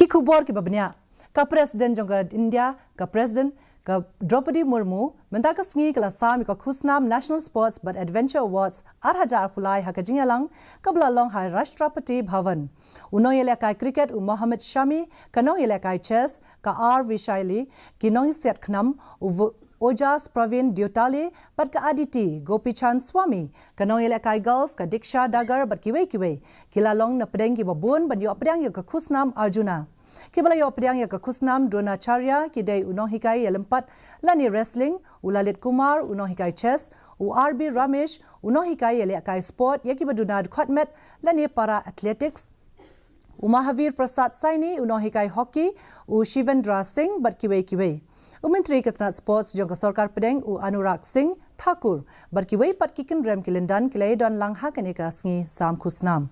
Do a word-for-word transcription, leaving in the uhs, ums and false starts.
Khubor kiba bniah. Ka President jong ka India, ka President ka Droupadi Murmu, mynta ka sngi ka la sam ïa ka khusnam National Sports bad Adventure Awards ar hajar arphew lai ha ka jingïalang kaba la long ha Rashtrapati Bhavan. U nongïalehkai cricket u Mohammad Shami, ka nongïalehkai chess ka R Vishaili, ki nongsiat khnam u V- Ojas Pravin Deotale bad ka Aditi Gopichand Swami, ka nongïalehkai golf ka Diksha Dagar bad kiwei kiwei, ki la long na pdeng kiba bun ban ïoh pdiang ïa ka khusnam Arjuna. Kiba la ïoh pdiang ïa ka khusnam Dronacharya ki dei u nonghikai ïalympat lane wrestling u Lalit Kumar, u nonghikai chess u R B Ramesh, u nonghikai ïalehkai sport ïa kiba duna dkhot met lane para athletics u Mahavir Prasad Saini, u nonghikai hockey u Shivendra Singh bad kiwei kiwei. U Myntri ka tnat Sports jong ka Sorkar Pdeng u Anurag Singh Thakur bad kiwei pat ki kynrem ki lyndan ki la ïadon lang ha kane ka sngi sam khusnam.